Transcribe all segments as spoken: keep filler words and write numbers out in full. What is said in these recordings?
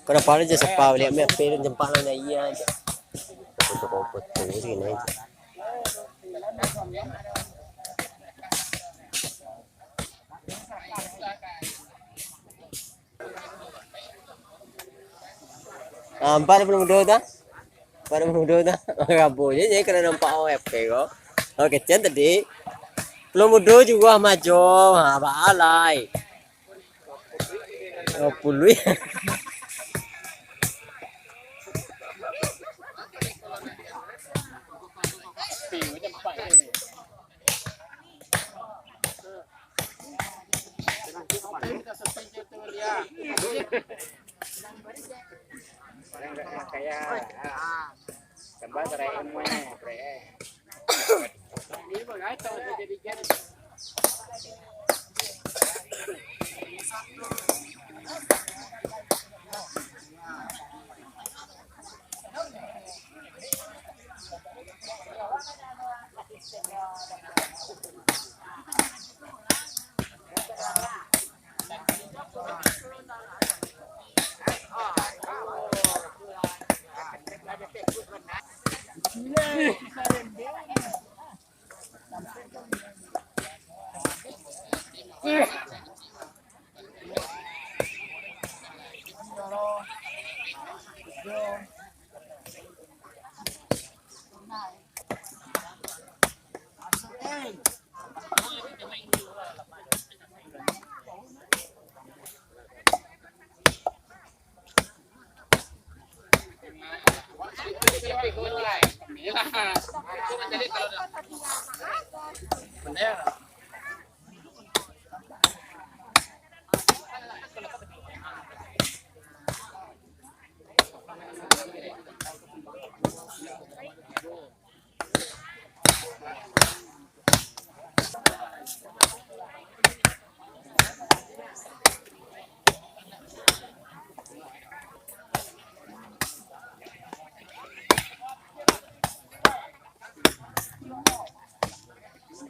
Kalau pala je sapa baliak meh, ape tu jampak lah nak iya je. Foto-foto sini je. Ah, nampak palo mudo tu? Nampak palo mudo tu? Rabo je, jadi kalau nampak orang F K ko. Orang kecil tadi. Palo mudo juo majo. Ha, baalai. Dua puluh.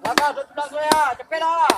Langkah, sudah, sudah, ya, cepet lah.